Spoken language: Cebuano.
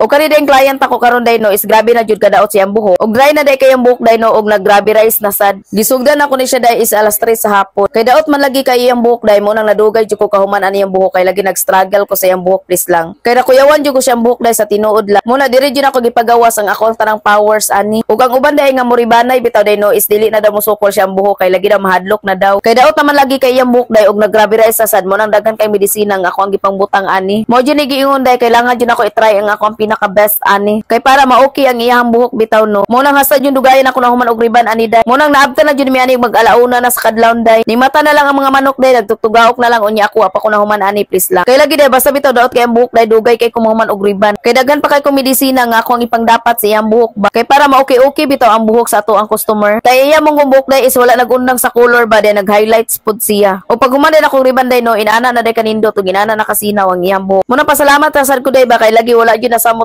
O kani din client ako karon day no is grabe na jud kadaot siyang buhok. Og dry na day kayong buhok day no og naggrabe rice na sad. Gisugdan ako ni siya day is alas 3 sa hapon. Kay daot man lagi kay iyang buhok day, mo nang nadugay jud ko kahuman ani iyang buhok kay lagi nag-struggle ko sa iyang buhok, please lang. Kay nakuyawan jud ko siyang buhok day sa tinuod lang. Muna diri jud ako gipagawas ang ako ang tanang powers ani. Ug ang uban day nga muribanay bitaw day no is dili na daw mosukol siyang buhok kay lagi daw mahadlok na daw. Kay daot naman lagi kay iyang buhok day og naggrabe rice sa sad, mo nang daghan kay medisina nga ako ang gipangbutang ani. Mo jud ni giingon day kailangan jud ako i-try ang ako ang pinaka best ani. Kay para ma-okay ang iyang buhok bitaw no. Mo nang hasta jud dugayan ako nahuman og riban ani day. Mo nang naabtan na jud mi ani mag alauna na sa kadlawon day. Ni mata na lang ang mga manok day, nagtugtugaok na lang, unya ako pa ko nahuman ani, please lang. Kay lagi day basta bitaw daot kay ang buhok day, dugay kay kumuhuman og riban. Kay daghan pa kay ko medisina nga ako ang ipangdapat sa iyang buhok ba. Kay para ma-okay-okay bitaw ang buhok sa ato ang customer. Kay iya mong buhok day is wala nagundang sa color ba day, nag-highlights pud siya. O pag human din akong riban day no, inana na day kanindot ug inana na kasinaw ang iyang buhok. Muna pasalamat ra sad ko day ba kay lagi wala jud nasamot.